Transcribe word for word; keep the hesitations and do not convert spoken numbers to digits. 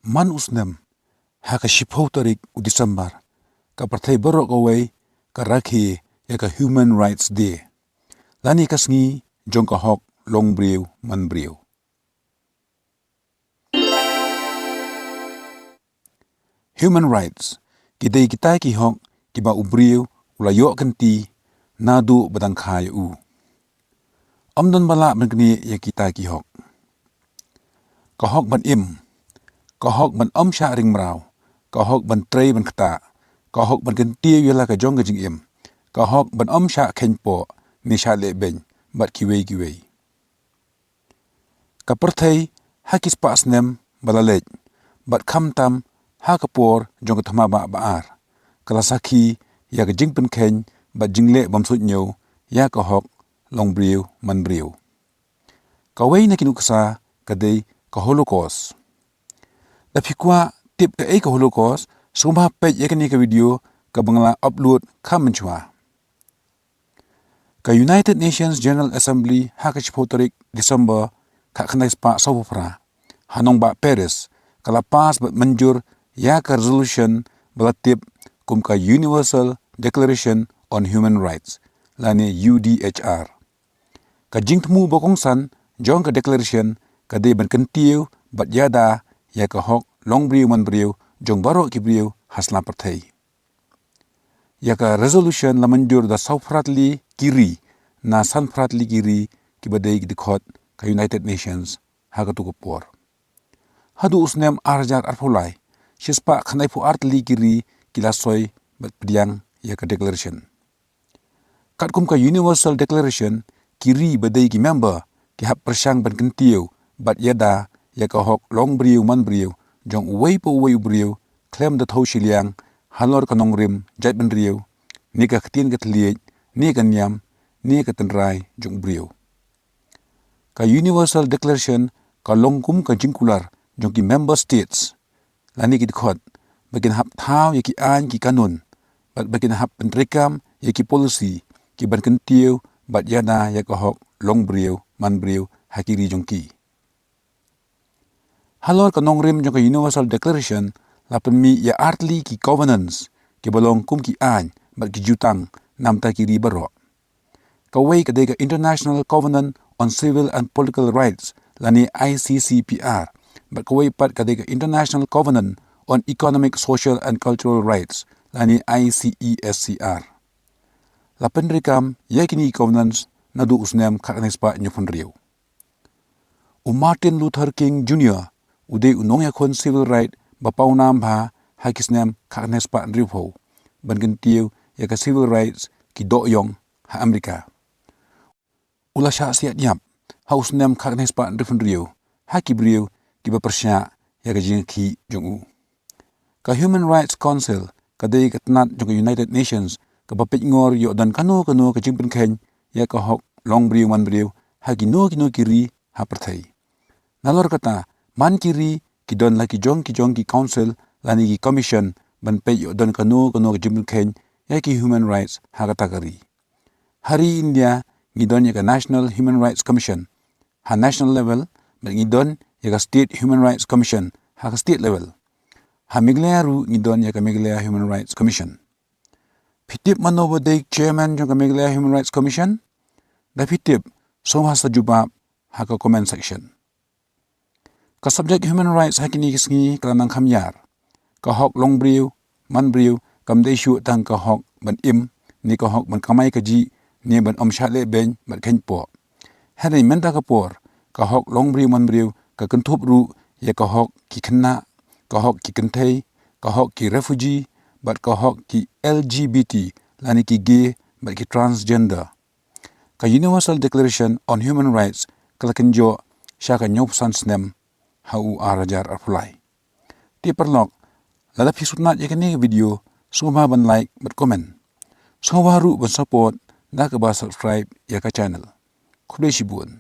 man u snem, ha ka shiphew tarik u December, ka pyrthei baroh kawei ka rakhe ïa ka Human Rights Day, lane ka sngi jong ka hok long briew man briew. Human rights ki dei kita ki hok kiba u briew u la ïoh kynti naduh ba dang kha ïa u. Ym don ba lah ban knieh ïa kita ki hok. Ka hok ban im, ka hok ban ym shah ring mraw, ka hok ban trei ban ktah, ka hok ban kyntiew ïa la ka jong ka jingim, ka hok ban ym shah kheiñ poh ne shah leh beiñ bad kiwei kiwei. Ka pyrthei ha ki spah snem ba la leit, bad khamtam ha ka por jong ka thma ba ba ar, ka la sakhi ïa ka jingpynkheiñ bad jingleh bymsuidñiew ïa ka hok long briew man briew. Kawei na ki nuksa ka dei ka Holocaust. Da phi kwah tip kaei ka Holocaust, sngewbha peit ïa kane ka video kaba nga la upload kham mynshuwa. Ka United Nations General Assembly ha ka shiphew tarik December khatkhyndai spah sawphew phra, ha nongbah Paris, ka la pass bad mynjur ïa ka resolution ba la tip kum ka Universal Declaration on Human Rights, lane U D H R. Ka jingthmu ba kongsan jong ka declaration ka dei ban kyntiew bad ïada ïa ka hok long briew man briew jong baroh ki briew ha sla pyrthei. Ïa ka resolution la mynjur da sawphra tylli ki ri na sanphra tylli ki ri kiba dei ki dkhot ka United Nations ha katu ka por. Haduh u snem ar hajar arphew lai, shispah khyndaiphew ar tylli ki ri ki la soi bad pdiang ïa ka declaration. Katkum ka Universal Declaration, ki ri ba dei ki member ki hap pyrshang ban kyntiew bad ïada ïa ka hok long briew man briew jong uwei pa uwei u briew, khlem da thew shiliang halor ka nongrim jaitbynriew, ne ka ktien ka thylliej, ne ka niam, ne ka tynrai jong u briew. Ka Universal Declaration ka long kum ka jingkular jong ki member states, lane ki dkhot, ba kin hap thaw ïa ki aiñ ki kanun, bad ba kin hap pyntreikam ïa ki policy kiban kyntiew bad ïada ïa ka hok long briew man briew ha ki ri jong ki. Halor ka nongrim jong ka Universal Declaration la pynmih ïa ar tylli ki covenants kiba long kum ki aiñ bad ki jutang namar ki ri baroh. Kawei ka dei ka International Covenant on Civil and Political Rights, lane I C C P R, bad kawei pat ka dei ka International Covenant on Economic, Social and Cultural Rights, lane I C E S C R. La pyntreikam ïa kine ki covenants naduh u snem khatkhyndai spah hynñiewphew hynriew. U Martin Luther King Junior u dei u nongïakhun civil right ba pawnam bha ha ki snem khatkhyndai spah hynriewphew, ban kyntiew ïa ka civil rights ki doh ïong ha Amerika. U la shah siat ïap ha u snem khatkhyndai spah hynriewphew hynriew ha ki briew kiba pyrshah ïa ka jingïakhih jong u. Ka Human Rights Council ka dei ka tnat jong ka United Nations kaba peitngor ïoh don kano kano ka jingpynkheiñ ïa ka hok long briew man briew ha kino kino ki ri ha pyrthei. Nalor kata, man ki ri ki don la ki jong ki jong ki council lane ki commission ban peit ïoh don kano kano ka jingpynkheiñ ïa ki human rights ha kata ka ri. Ha ri India ngi don ïa ka National Human Rights Commission ha national level, bad ngi don ïa ka State Human Rights Commission ha ka state level. Ha Meghalaya ruh ngi don ïa ka Meghalaya Human Rights Commission. Phi tip mano ba dei chairman jong ka Meghalaya Human Rights Commission? Da phi tip, sngewbha sa jubab ha ka comment section. Ka subject human rights ha kine ki sngi ka la nang kham ïar. Ka hok long briew man briew kam dei shuh tang ka hok ban im, ne ka hok ban kamai kajih, ne ban ym shah leh beiñ bad kheiñ poh. Hynrei mynta ka por, ka hok long briew man briew ka kynthup ruh ïa ka hok ki khynnah, ka hok ki kynthei, ka hok ki refugee, bad ka hok ki L G B T, lane ki gay bad ki transgender. Ka Universal Declaration on Human Rights ka la kynjoh sha ka hynñiewphew san snem ha u ar hajar arphew lai. Te paralok, lada phi sngewtynnat ïa kane ka video, sngewbha ban like bad comment. Sngewbha ruh ban support da kaba subscribe ïa ka channel. Khublei shibun.